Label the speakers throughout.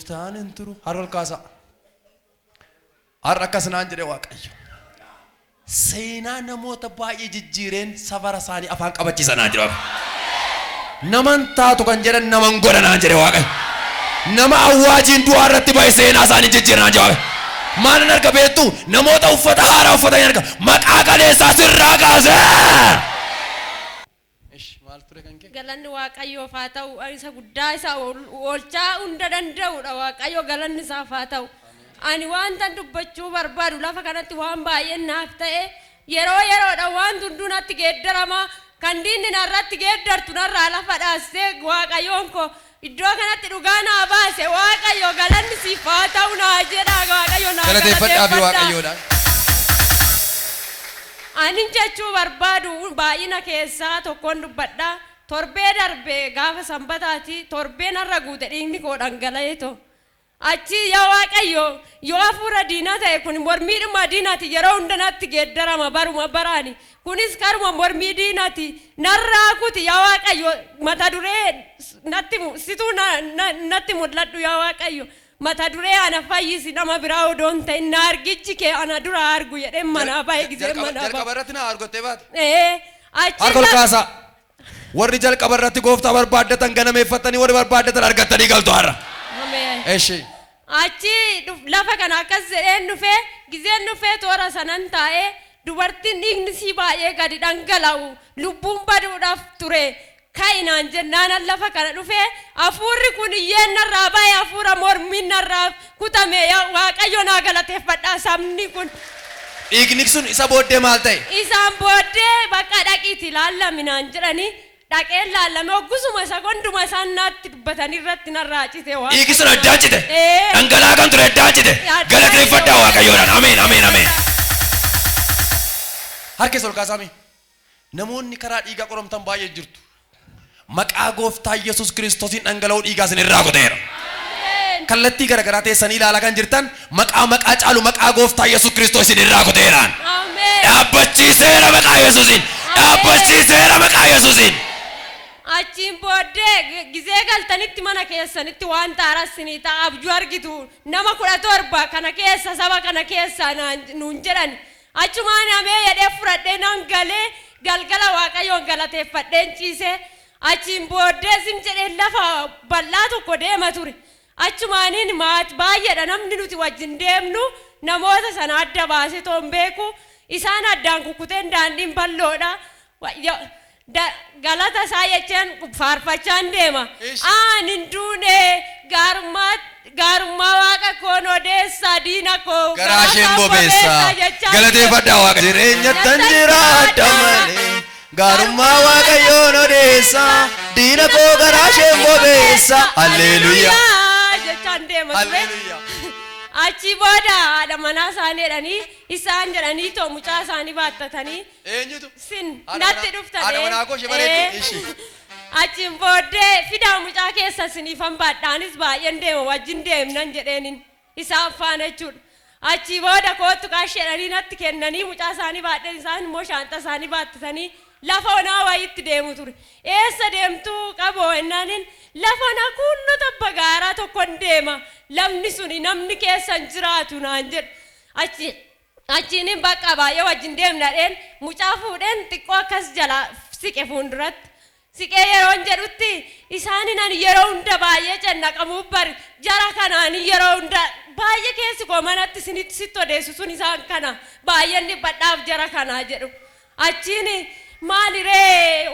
Speaker 1: Gooftaan hin turu. Har'a ol kaasaa. Har'a akkas naan jedhe Waaqayyo. Seenaa namoota baay'ee jijjiireen safara isaanii afaan qabachiisa naan jedhe Waaqayyo. Naman taatu kan jedhan naman godha naan jedhe Waaqayyo. Nama awwaajiin du'aa irratti ba'e seenaa isaanii jijjiira naan jedhe Waaqayyo. Maalan arga beektu? Namoota uffata haaraa uffatanii arga. Maqaa kaleessaa sirraa kaasee. Ish, maal ture kan kee?
Speaker 2: Galanni Waaqayyoof haa ta'u. Isa guddaa, isa oolchaa hunda danda'udha. Waaqayyo galanni isaaf haa ta'u. Ani wantan dubbachuu barbaadu, lafa kanatti waan baay'een naaf ta'e. Yeroo yeroodha waan hunduu natti geeddarama. Kan diinni narratti geeddartu narraa lafa dhaasee, Waaqayyoon koo iddoo kanatti dhugaa naa baase. Waaqayyo galanni siif haa ta'u naa jedha. Waaqayyo naa
Speaker 1: Galateeffadhaa fi
Speaker 2: galateeffadhaa.
Speaker 1: Waaqayyoodhaan.
Speaker 2: Ani jechuu barbaadu baay'ina keessaa tokkoon dubbadha. Torbee darbe gaafa Sanbataati torbee narra guute, dhiigni koo dhangala'eeto. Achi yaa Waaqayyo, yoo hafuura diinaa ta'e, kun mormiidhuma diinaati, yeroo hunda natti geeddarama baruma baraani. Kunis karuma mormii diinaati. Narraa kuti yaa Waaqayyo, mata duree natti situu natti mul'adhu yaa Waaqayyo. Mata duree ana fayyisi, nama biraa odoo hin ta'in na argichi kee ana dura argu jedheen manaa bahe gisee manaa
Speaker 1: Jalqaba
Speaker 2: bahe.
Speaker 1: irratti na argottee baate.
Speaker 2: Ee, achi
Speaker 1: Harka ol kaasaa. Warri jalqaba irratti gooftaa barbaaddatan, ganameeffatanii warri barbaaddatan, argattanii galtu har'a.
Speaker 2: Ameen.
Speaker 1: Eshi.
Speaker 2: Achi lafa kana akkas jedheen dhufee, gizeen dhufee toora sanan taa'ee, dubartiin dhiigni sii baay'ee gadi dhangala'u, lubbuun baduudhaaf ture, ka'inaan jennaanan lafa kana dhufee, hafuurri kun iyyeen narraa bahe, hafuura mormiin narraa kutame. Yaa Waaqayyo naa galateeffadhaa sabni kun.
Speaker 1: Dhiigni sun isa booddee maal ta'e?
Speaker 2: Isaan booddee bakka dhaqiiti laallaminaan jedhanii, dhaqeen laallame. Hoggusuma isa gonduma isaan naatti dubbatanii irratti narraa cite.
Speaker 1: Dhiigi sun addaan cite.
Speaker 2: Ee.
Speaker 1: Dhangala'aa kan ture addaan cite. Galateeffadhaa Waaqayyoodhaan. Ameen, ameen, ameen. Harka ol kaasaami. Namoonni karaa dhiigaa qoramtan baay'ee jirtu. Maqaa gooftaa Yesuus Kiristoosiin dhangala'uu dhiigaa isin irraa kuteera. Kallattii garaagaraa teessanii ilaalaa kan jirtan, maqaa maqaa caalu, maqaa gooftaa Yesuus Kiristoos isin irraa kuteeraan.
Speaker 2: Ameen.
Speaker 1: Dhaabbachiiseera maqaa Yesuusiin. Dhaabbachiiseera maqaa Yesuusiin.
Speaker 2: Achiin booddee gizee galtanitti mana keessanitti waan taarassinii ta'a, abjuu argitu, nama 17 kana keessa, saba kana keessa nuun jedhan. Achumaan amee jedhee fudhadhee nan galee, galgala Waaqayyoon galateeffadheen ciisee. Achiin booddee sim jedhee lafa bal'aa tokko deema ture. Achumaaniin maat baay'eedha namni nuti wajjin deemnu. Namoota sana adda baasee toon beeku, isaan addaan kukkuteen, daandiin bal'oodha. Galata isaa jechaan faarfachaan deema. Aan hin duune, gaarummaa gaarummaa Waaqa koon odeessaa, diina koo
Speaker 1: Garaa isheen
Speaker 2: isaan
Speaker 1: bobeessa.
Speaker 2: Jechaan
Speaker 1: Galateeffadhaa Waaqa. Jireenyattan jiraadha malee, gaarummaa Waaqayyoon odeessa, diina koo garaa isheen bobeessa. Alleluuyaa.
Speaker 2: Jechaan deema ture.
Speaker 1: Alleluuyaa.
Speaker 2: Achi booda haadha manaa isaanii jedhanii, isaan jedhanii too mucaa isaanii baattatanii
Speaker 1: Eenyutu?
Speaker 2: Sin
Speaker 1: Haadha
Speaker 2: natti dhuftan.
Speaker 1: Haadha manaa koo ishee bareeddu, ishii.
Speaker 2: Achiin booddee fidaa mucaa keessa isiniifan baadhaanis baay'een deema, wajjin deemnan jedheenin isaan faana jechuudha. Achii booda kootu qaashee jedhanii natti kennanii, mucaa isaanii baadheen, isaan immoo shaanxaa isaanii baattatanii lafa onaa wayiitti deemu ture. Eessa deemtuu qaboo jennaanin, lafa onaa kuunnoo tabba gaaraa tokkon deema, lafni suni namni keessa hin jiraatu naan jedhu. Achi achiinin bakka baay'ee wajjin deemna dheen, mucaa fuudheen xiqqoo akkas jala siqe, fuulduratti. Siqee yeroon jedhutti isaanin ani yeroo hunda baay'ee cannaqamuuf bari jara kanaan yeroo hunda baay'ee keessi koo manatti isinitti sitti odeessu sun isaan kana baay'een dhiphadhaaf jara kanaa jedhu. Achiin maaliree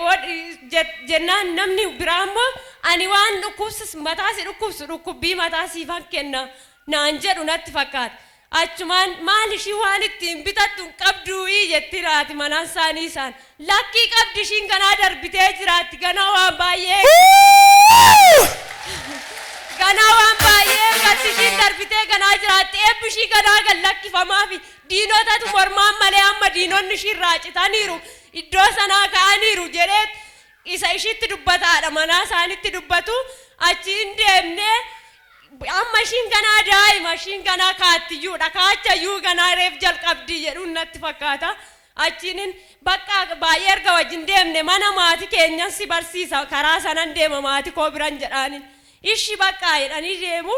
Speaker 2: jennaan, namni biraa immoo ani waan dhukkubsus mataa si dhukkubsu, dhukkubbii mataa siifan kenna naan jedhu natti fakkaata. Achumaan maal ishii waan ittiin bitattu hin qabduu jetti raati manaan isaanii isaan. Lakkii, qabdi ishiin, ganaa darbitee jiraatti, ganaa waan baay'ee gatti ishiin darbitee ganaa jiraatti, eebbi ishii ganaa gad lakkifamaa fi diinotatu mormaan malee amma diinonni ishii irraa citaniiru, iddoo sanaa ka'aniiru jedhee isa ishiitti dubbataadha manaa isaanitti dubbatu. Achiin deemnee, amma ishiin ganaa daa'ima, ishiin ganaa kaattiyyuudha, kaachayyuu ganaa reef jalqabdii jedhuun natti fakkaata. Achiinin bakka baay'ee erga wajjin deemne, mana maatii keenyan si barsiisa, karaa sanan deema, maatii koo biran jedhaanin. Ishi bakka jedhanii deemu.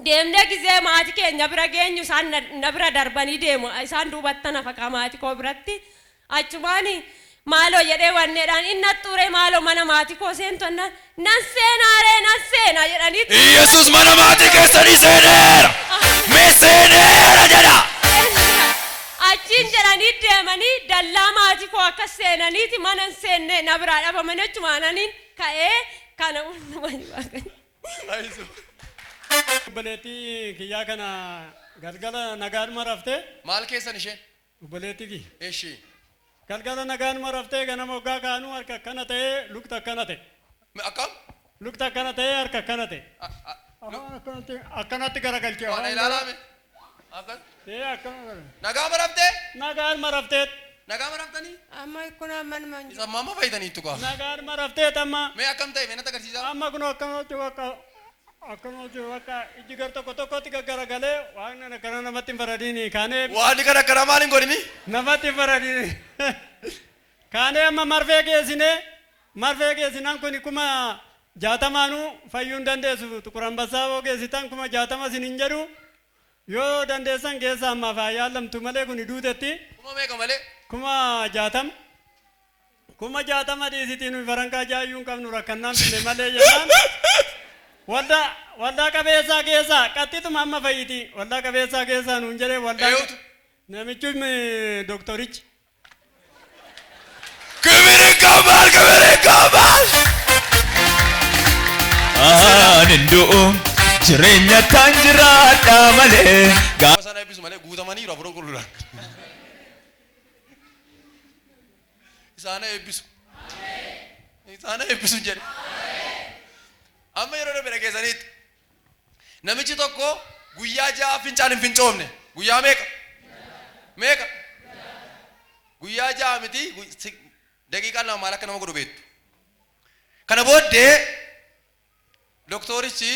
Speaker 2: Deemnee gizee maatii keenya bira geenyu isaan na bira darbanii deemu. Isaan duubatti nafa maatii koo biratti. Achumaan maaloo jedhee wanneedhaan inni xuree maaloo mana maatii koo seentu nan seenaaree nan seenaa jedhanii.
Speaker 1: Yesus mana maatii keessanii seeneera. Mee seeneera jedha.
Speaker 2: Achiin jedhanii deemanii dallaa maatii koo akka seenaniiti mana hin seenne na biraa dhabaman jechumaananiin ka'ee kana hundumaa.
Speaker 3: Obboleettii kiyyaa kana galgala nagaadhuma raftee.
Speaker 1: Maal keessan isheen?
Speaker 3: Obboleettii kiyya.
Speaker 1: Ishii.
Speaker 3: Galgala nagaadhuma raftee ganama hoggaa kaanuu harka akkana ta'ee lukta akkana ta'e.
Speaker 1: Akkam?
Speaker 3: Lukta akkana ta'ee harka akkana ta'e. Afaan akkanatti akkanatti garagalchee.
Speaker 1: Waan ilaalaame. Akkas.
Speaker 3: Ee, akkana gara.
Speaker 1: Nagaa maraftee?
Speaker 3: Nagaadhuma raftee.
Speaker 1: Nagaa maraftanii?
Speaker 4: Amma kun amma numan
Speaker 1: Isa amma fayyadaniittu kaa.
Speaker 3: Nagaadhuma raftee amma.
Speaker 1: Mee akkam ta'e, mee natti agarsiisaa?
Speaker 3: Amma kun akkanatti bakka akkanatti bakka ijji gar tokko tokkotti gaggaragalee waan akkana namatti hin faradiini kaanee.
Speaker 1: Waan kana akkana maal hin godhini?
Speaker 3: Namatti hin faradiini. Kaanee amma marfee geessinee, marfee geessinaan kun 60,000nuu fayyuu hin dandeessu. Tuqur Ambassaa yoo geessitan 60,000 isin hin jedhu, yoo dandeessan geessa, ammaaf haa yaallamtu malee kun duutetti.
Speaker 1: Kuma meeqa malee?
Speaker 3: 60,000. 60,000 dhiisitii nuyi farankaa jaayyuu hin qabnu, rakkannaan finne malee jennaan. Waldaa qabeessaa keessaa qaxxituma amma fayyiti, waldaa qabeessaa keessaa nuun jedhee waldaa.
Speaker 1: Eenyutu?
Speaker 3: Namichi doktorichi.
Speaker 1: ክብር ይገባል፣ ክብር ይገባል።
Speaker 5: Ani du'u jireenya tan jiraadha malee.
Speaker 1: Gaafa sana eebbisu malee guutamaniiru hafuura qulqulluudhaan. Isaan eebbisu. Isaan eebbisu jedhe. Amma yeroo darbe dhageessaniitti namichi tokko guyyaa 6 fincaan hin fincoofne. Guyyaa meeqa? Meeqa? Guyyaa 6 miti, daqiiqaa 2 maal akka nama godhu beektu. Kana booddee doktorichi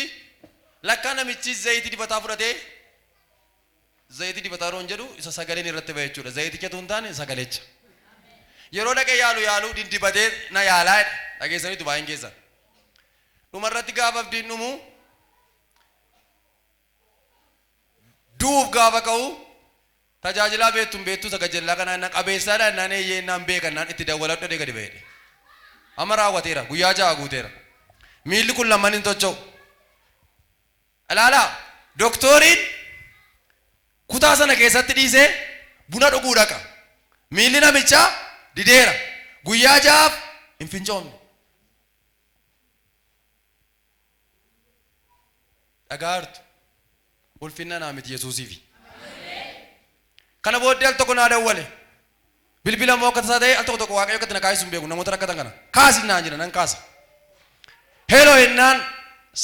Speaker 1: lakkaa namichi zayitii dibataa fudhatee, zayitii dibataa yeroo hin jedhu isa sagaleen irratti ba'e jechuudha. Zayitichatu hin taane sagalecha. Yeroo dhaqee yaalu yaalu diddibatee na yaalaa jedhe, dhageessaniitu baay'een keessan. Dhumarratti gaafa abdiin dhumu, du'uuf gaafa ka'u, tajaajilaa beektuun beektuu sagajellaa kanaa innaan qabeessaadha innaan eeyyee innaan beekan innaan itti dawwaladhu dhee gadi ba'e. Amma raawwateera, guyyaa 6 guuteera. Miilli kun lamman hin tocho'u. Ilaalaa, doktoriin kutaa sana keessatti dhiisee buna dhuguu dhaqa. Miilli namichaa dideera. Guyyaa 6f hin fincoomne. Dhagaartu ulfinna naa miti, Yesuusiifi. Kana booddee al tokko naa dawwale. Bilbila immoo akka tasaa ta'e al tokko tokko Waaqayyo akkatti na kaasisu hin beeku, namoota rakkatan kana. Kaasi naan jedha, nan kaasa. Hello jennaan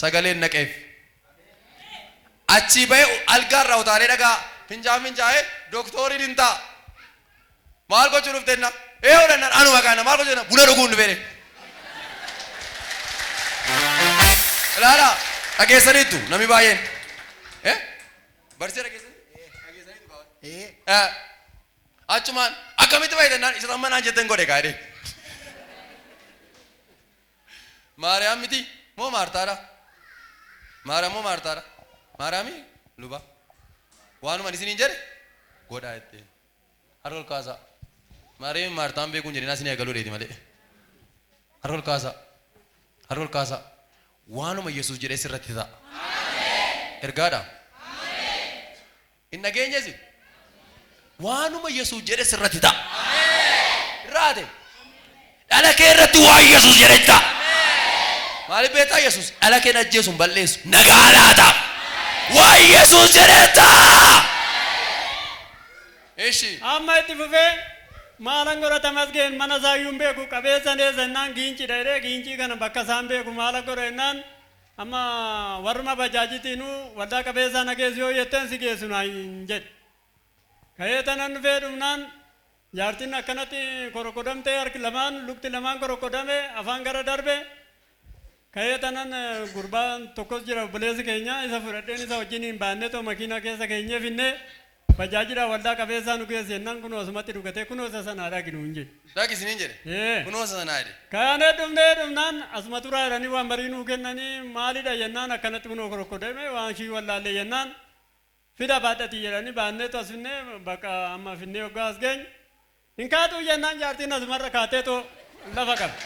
Speaker 1: sagaleen naqeef. Achii bahee algaarraa utaalee dhagaa fincaan fincaa'ee doktoriin hin ta'a. Maal gochuu dhufte jenna? Ee hodhannaan anuma kaana maal gochuu jenna? Buna dhuguun dhufeere. Ilaala, dhageessaniittu namni baay'een. Eh? Barsiisa dhageessanii? Dhageessaniittu kaawwan. Eh. Achumaan akkamitti fayyadannaan isa amma naan jettan godhe kaa'ee. Maariyaam miti moo Maartaadha? Maariyaam moo Maartaadha? Maariyaami luba. Waanuma ani isiniin jedhe godhaa jetteen. Harka ol kaasaa. Maariyaam Maartaan beekuun jedhinaa isinii eegaluu dheeti malee. Harka ol kaasaa. Harka ol kaasaa. Waanuma Yesuus jedhee sirratti ta'a. Ergaadha. Hin dhageenyesi. Waanuma Yesuus jedhe sirratti ta'a. Raate. Dhala kee irratti waan Yesuus jedhe ta'a. Maaliif beektaa? Yesuus dhala kee ajjeesu hin balleessu. Nagaa laata. Waan Yesuus jedhe ta'a. Ishi.
Speaker 3: Amma itti fufee maalan godha Tamasgeen, mana isaayyuu hin beeku, qabeessa neessa jennaan giinciidha jedhee, giincii kana bakka isaan beeku maala godha jennaan amma warruma bajaajitiinuu waldaa qabeessaa na geessu yoo jetteen si geessu naa hin jedhe. Ka'ee tanan dhufee dhumnaan jaartiin akkanatti korokodamtee, harki lamaan lukti lamaan korokodame, afaan gara darbe. Ka'ee tanan gurbaan tokkos jira, obboleessi keenya, isa fudhadheen isa wajjin hin baannee too makiinaa keessa keenyee finnee. Bajaajidhaa waldaa qabeessaa nu geesse jennaan kunoo asumatti dhugatee kunoo isa sanaa dhaqi nuun jedhe.
Speaker 1: Dhaqi isiniin jedhe.
Speaker 3: Ee.
Speaker 1: Kunoo isa sanaa jedhe.
Speaker 3: Kaanee dhufnee dhufnaan asuma turaa jedhanii waan barii nuu kennanii maalidha jennaan akkanatti kunoo korokkodame waan ishii wallaallee jennaan fida baadhatii jedhanii baanneetu as finnee bakka amma finnee hoggaa as geenye hin kaatuu jennaan jaartiin asumarra kaateetoo lafa qabde.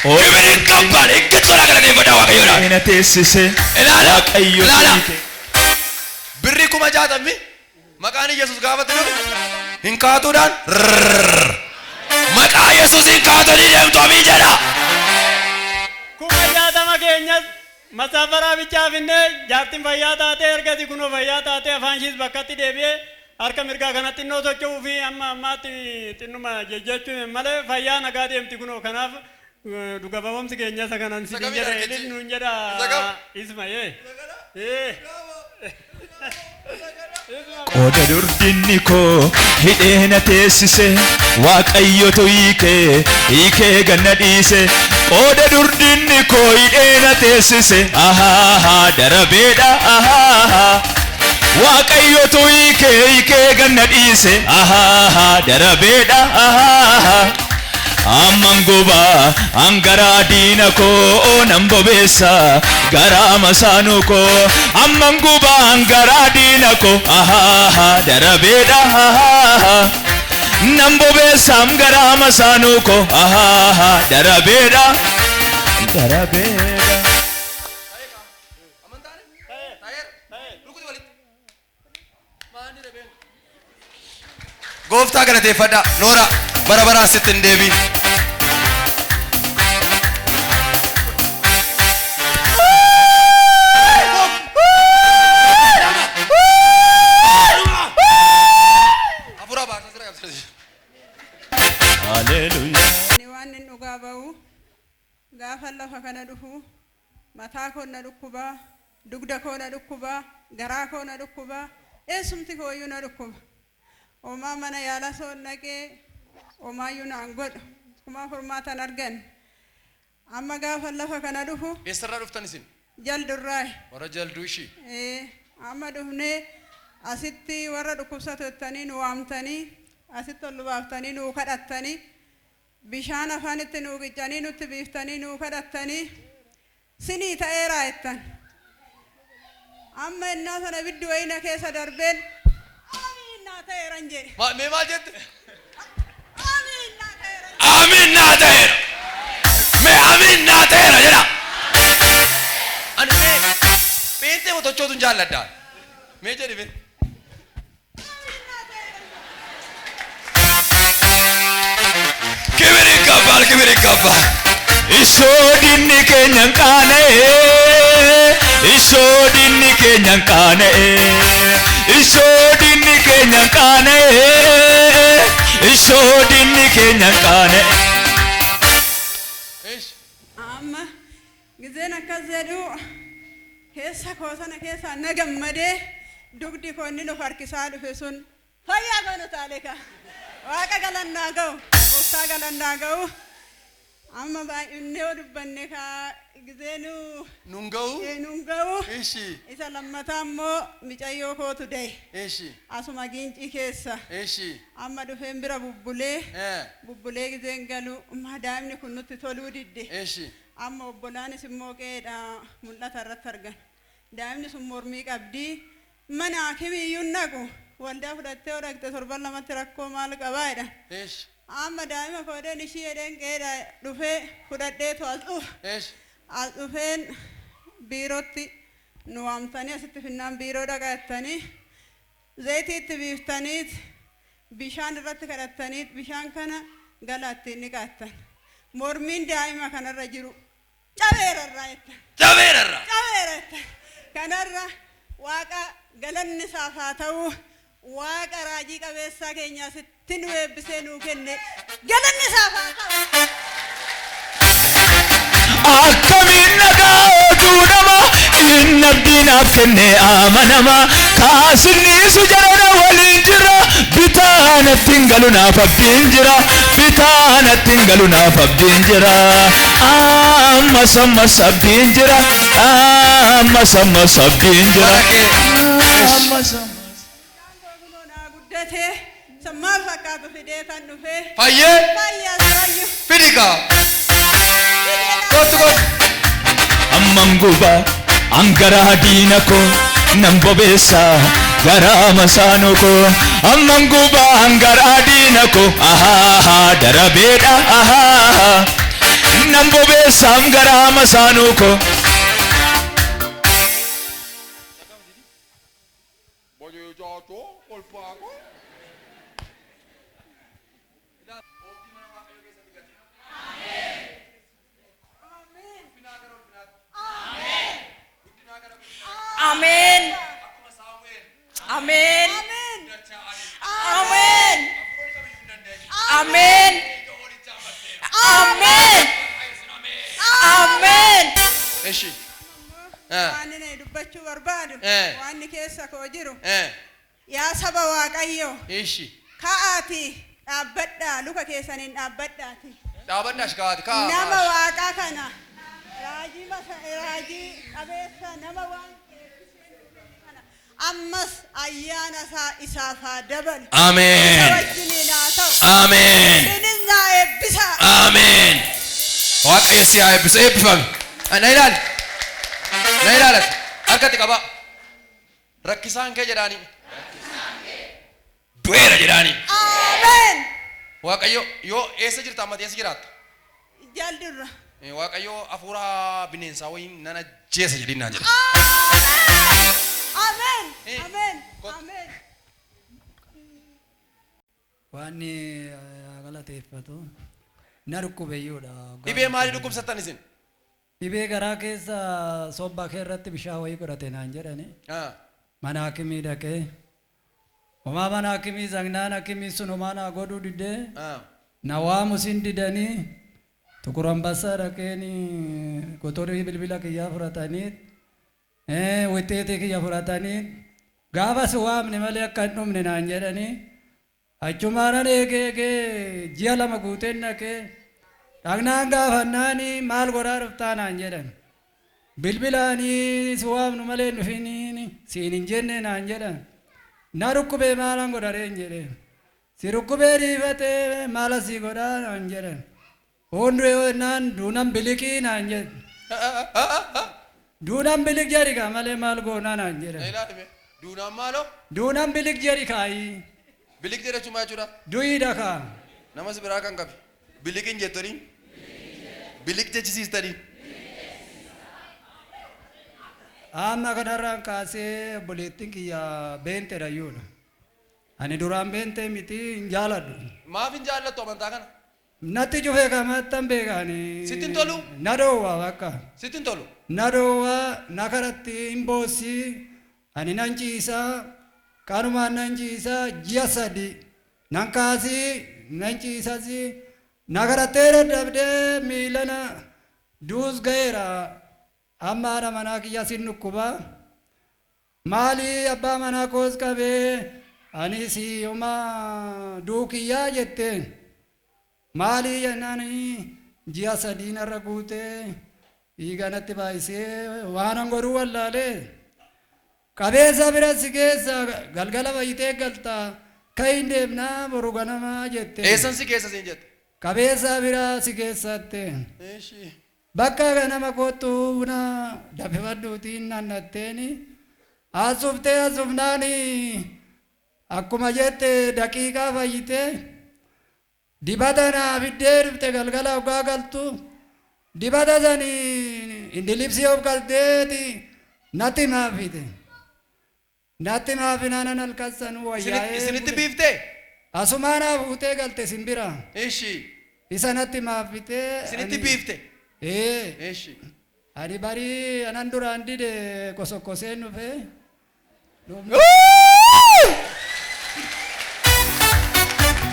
Speaker 1: Kibir ይገባል። ይገባል። galateeffadhaa Waaqayyoodhaan.
Speaker 5: Ina teessise
Speaker 1: Ilaala.
Speaker 5: Waaqayyo
Speaker 1: Ilaala.
Speaker 5: hiike.
Speaker 1: Birrii 60,000 maqaan Yesuus gaafatti dhufe hin kaatuudhaan rrrr. Maqaa Yesuusiin kaatanii deemtu amii jedha.
Speaker 3: 60,000 keenyas masaafaraa bichaa finnee jaartiin fayyaa taatee ergasii kunoo fayyaa taatee afaan ishiis bakkatti deebi'ee harka mirgaa kanatti innoo socho'uu fi amma ammaatti xinnuma jejjechuun malee fayyaa nagaa deemti kunoo kanaaf dhuga ba'umsi keenya isa kanan
Speaker 1: Isa
Speaker 3: sidin
Speaker 1: kamii
Speaker 3: jedha
Speaker 1: harkichi?
Speaker 3: ilin nuun jedha
Speaker 1: Isa kam?
Speaker 3: Isma ee. Ee.
Speaker 5: Qooda durdinni koo hidhee na teessise Waaqayyotu hiikee hiikee ganna dhiise. Qooda durdinni koo hidhee na teessise ahaahaa darabeedha ahaahaa. Waaqayyotu hiikee hiikee ganna dhiise ahaahaa darabeedha ahaahaa. Amman gubaa an garaa diina koo nan bobeessa garaa masaanuu koo. Amman gubaa an garaa diina koo ahaahaa darabeedha ahaahaa. Nan bobeessa am garaa masaanuu koo ahaahaa darabeedha darabeedha.
Speaker 1: Amantaan? Taa'eera? Rukuti walitti. Maani rebeen? Gooftaa galateeffadhaa. Noora bara baraan sitti hin deebiin. Hafuura baasa sira qabsiisa.
Speaker 5: Haleluuyaa.
Speaker 4: Ani waan inni dhugaa ba'u gaafa lafa kana dhufu mataa koo na dhukkubaa, dugda koo na dhukkubaa, garaa koo na dhukkubaa, eessumti kooyyuu na dhukkuba. Homaa mana yaala soon dhaqee homaayyuu naan godhu kumaa furmaatan argan. Amma gaafa lafa kana dhufu
Speaker 1: Eessarraa dhuftan isin?
Speaker 4: Jaldurraayi.
Speaker 1: Warra Jalduu ishii.
Speaker 4: Amma dhufnee asitti warra dhukkubsatottanii nu waamtanii asitti ol nu baaftanii nuu kadhattanii bishaan afaanitti nuu qiccanii nutti biiftanii nuu kadhattanii sinii ta'eeraa jettan. Amma innaa sana ibiddi wayii na keessa darbeen amiin naa ta'eeran jedhe.
Speaker 1: Mee maal jette?
Speaker 4: Amiin naa ta'eera.
Speaker 1: Amiin naa ta'eera. Mee amiin naa ta'eera jedha. Ani mee pheenxee motochootu hin jaalladha. Mee jedhi mee.
Speaker 4: Amiin naa ta'eera.
Speaker 1: ክብር ይገባል፣ ክብር ይገባል።
Speaker 5: Isoo dinni keenya hin qaana'e, isoo dinni keenya hin qaana'e, isoo dinni keenya hin qaana'e, isoo dinni keenya hin qaana'e.
Speaker 1: እሺ
Speaker 4: Amma gizeen akkas jedhu keessa koo sana keessaa na gammadee dugdi koo inni nu harkisaa dhufe sun fayyaa koo nu taale ka. Waaqa galannaa ga'u, gooftaa galannaa ga'u. Amma baay'inne yoo dubbanne kaa gizee nu
Speaker 1: Nun ga'u.
Speaker 4: Nun ga'u.
Speaker 1: እሺ
Speaker 4: Isa lammataa immoo micayyoo kootu da'e.
Speaker 1: እሺ
Speaker 4: Asuma Giincii keessa.
Speaker 1: እሺ
Speaker 4: Amma dhufeen bira bubbulee bubbulee gizeen galu daa'imni kun nutti toluu didde.
Speaker 1: እሺ
Speaker 4: Amma obbolaanis immoo qe'eedha mul'ata irratti argan. Daa'imni sun mormii qabdii mana hakimiiyyuu naqu waldaa fudhattee yoo dhaqxe torban lamatti rakkoo maal qabaa jedhan.
Speaker 1: እሺ
Speaker 4: Amma daa'ima koodeen ishii jedheen qe'eedha dhufee fudhadheetu as dhufa.
Speaker 1: እሺ
Speaker 4: As dhufeen biirootti nu waamtanii asitti finnaan biiroo dhaqattanii zayitii itti biiftaniit bishaan irratti kadhattaniit bishaan kana galaatti ni qaattan. Mormiin daa'ima kanarra jiru cabeerarraa jettan.
Speaker 1: Cabeerarra.
Speaker 4: Cabeera jettan. Kanarra Waaqa galanni isaaf haa ta'u Waaqa raajii qabeessaa keenya asitti nu eebbisee nuu kenne galanni isaaf haa ta'u.
Speaker 5: Akkamiin nagaa oduu nama inni abdiinaaf kenne amanama kaasinniisu jarana waliin jira bitaa natti hin galu naaf abdiin jira bitaa natti hin galu naaf abdiin jira ammas ammas abdiin jira ammas ammas abdiin jira
Speaker 1: Barakee.
Speaker 5: ammas ammas.
Speaker 4: fudhatee isa maal fakkaatu fidee kan dhufee.
Speaker 1: Fayyee?
Speaker 4: Fayyaa fayyu.
Speaker 1: Fidi kaa. Kottu kottu.
Speaker 5: Amman gubaa angaraa diina koo nan bobeessa garaa masaanoo koo amman gubaa angaraa diina koo ahaa darabeedha ahaa nan bobeessa garaa masaanoo koo.
Speaker 6: Ameen. Ameen. Ameen. Ameen. Ameen. Ameen.
Speaker 1: Eshi.
Speaker 4: Waan inni dubbachuu barbaadu.
Speaker 1: Eh.
Speaker 4: Waan inni keessa koo jiru.
Speaker 1: Eh.
Speaker 4: Yaa saba Waaqayyoo.
Speaker 1: Eshi.
Speaker 4: Ka'aatii dhaabbadhaa luka keessaniin dhaabbadhaati.
Speaker 1: Dhaabadhaa shikaati kaa.
Speaker 4: Nama Waaqaa kana raajii masa raajii qabeessa nama waan kana ammas ayyaana isaa isaaf haa dabalu. Isa
Speaker 1: Ameen.
Speaker 4: wajjiniin haa ta'u.
Speaker 1: Ameen.
Speaker 4: Isinis naa eebbisaa.
Speaker 1: Ameen. Waaqayyo si haa eebbisu eebbifami. Na ilaali. Na ilaalati. Harkatti qabaa. Rakkisaan kee jedhaanii. Du'eera jedhaanii.
Speaker 4: Ameen.
Speaker 1: Waaqayyo yoo eessa jirta amma eessa jiraatta?
Speaker 4: Jaldurra.
Speaker 1: Waaqayyo hafuura bineensaa wayiin nan ajjeesa jedhiin naan jedhe.
Speaker 4: Ameen.
Speaker 1: Eh.
Speaker 4: Ameen.
Speaker 1: Kottu.
Speaker 4: Ameen.
Speaker 3: Waan galateeffatu na dhukkubeyyuudha.
Speaker 1: Dhibee maalii dhukkubsattan isin?
Speaker 3: Dhibee garaa keessa sobba kee irratti bishaan wayii godhate naan jedhani.
Speaker 1: Ah.
Speaker 3: Mana hakimii dhaqee. Homaa mana hakimii zagnaan hakimii sun homaa naa godhuu didee.
Speaker 1: Ah.
Speaker 3: Na waamu sin didanii Tukur Ambassaa dhaqeeni kotorii bilbila kiyyaa fudhatanii wixxeetii kiyya fudhatanii gaafa si waamne malee akka hin dhumne naan jedhanii achumaanan eegee eegee ji'a 2 guuteen dhaqee dhaqnaan gaafannaanii maal godhaa dhuftaa naan jedhan bilbilaanii si waamnu malee hin dhufiniin siin hin jenne naan jedhan na dhukkubee maalan godhareen jedheen si dhukkubee dhiifatee maala sii godhaa naan jedhan Hunduu yoo naan duunan biliqii naan jedhe. Duunan biliq jedhi kaa malee maal goonaa naan jedhan.
Speaker 1: Na ilaali mee. Duunaan maaloo?
Speaker 3: Duunan biliq jedhi kaayi.
Speaker 1: Biliq jedha jechuun maal jechuudha?
Speaker 3: Du'iidha kaa.
Speaker 1: Namas biraa kan qabe. Biliq hin jettanii? Biliq jechisiistanii?
Speaker 3: Amma kanarraan kaasee obboleettiin kiyya beenteedha iyyuudha. Ani duraan beentee miti hin jaaladhu.
Speaker 1: Maaf hin jaallattu amantaa kana?
Speaker 3: Natti cufee kamattan beekani.
Speaker 1: Sitti hin tolu?
Speaker 3: Na dhoowwa bakka.
Speaker 1: Sitti hin tolu?
Speaker 3: Na dhoowwa na karatti hin boossi. Ani nan ciisaa kanumaan nan ciisaa ji'a 3 nan kaasii nan ciisasi na karattee dadhabdee miila na duus ga'eera. Amma haadha manaa kiyya sin dhukkuba. Maali abbaa manaa koos qabee ani si homaa duukiyyaa jetteen. Maali jennaan ji'a 3 narra guutee dhiiga natti baay'isee waan an godhuu wallaalee. Qabeessa bira si keessa galgala fayyitee galta ka'iin deemnaa boru ganamaa jette.
Speaker 1: Eessan si keessa siin jette?
Speaker 3: Qabeessa bira si keessatte.
Speaker 1: Eeshi.
Speaker 3: Bakka ganama kottu buna danfifadhuutiin naannatteeni asuftee asufnaani akkuma jette daqiiqaa fayyitee dibata naa fiddee dhufte galgala hoggaa galtu dibata sanii indilibsii of galteeti natti maafite. Natti maafinaanan halkan wayyaa'ee.
Speaker 1: Isinitti biiftee?
Speaker 3: Asumaa naa fuutee galte simbira.
Speaker 1: Eshi.
Speaker 3: Isa natti maafitee.
Speaker 1: Isinitti biifte?
Speaker 3: Ee.
Speaker 1: Eshi.
Speaker 3: Ani barii anan duraan dide kosokkoseen dhufee.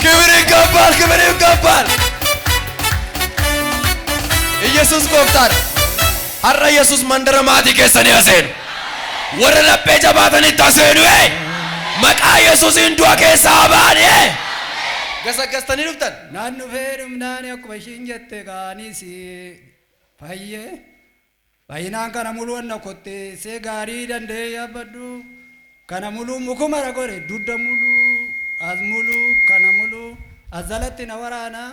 Speaker 1: ክብር ይገባል፣ ክብር ይገባል። ኢየሱስ gooftaadha. Har'a Yesuus mandara maatii keessanii haseenu. Warra laphee jabaatanitti haseenu. Maqaa Yesuusiin du'a keessaa baane. Gasaggastanii dhuftan.
Speaker 3: Naan dhufee dhumnaan akkuma ishiin jette kaanis fayyee. Fayyinaan kana muluu anna kotteessee gaarii danda'ee yaabbadhu. Kana muluu mukuma godhe dudda muluu As muluu kana muluu as jalatti na waraana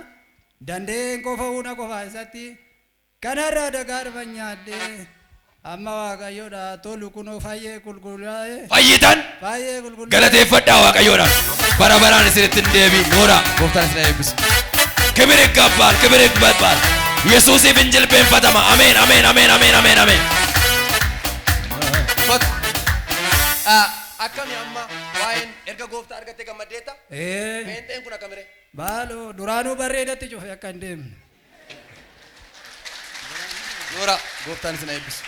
Speaker 3: dandeen qofa una qofa isatti kanarraa dagaa dhufan nyaadhee amma Waaqayyoodha tolu kunoo fayyee qulqullaa'e.
Speaker 1: Fayyitan.
Speaker 3: Fayyee qulqullaa'e.
Speaker 1: Galateeffadhaa Waaqayyoodhaan. Bara baraan isinitti hin deebiin. Noora, gooftaan isin eebbisu. ክብር ይገባል፣ ክብር ይገባል። Yesuusiif hin jilbeenfatama. Ameen, ameen, ameen, ameen, ameen, ameen. Akkami amma waa'een erga gooftaa argattee gammaddeetta?
Speaker 3: Ee.
Speaker 1: Pheenxeen kun akkamire?
Speaker 3: Baaloo duraanuu barreedatti cufe akka hin deemne.
Speaker 1: Noora, gooftaan isin eebbisu.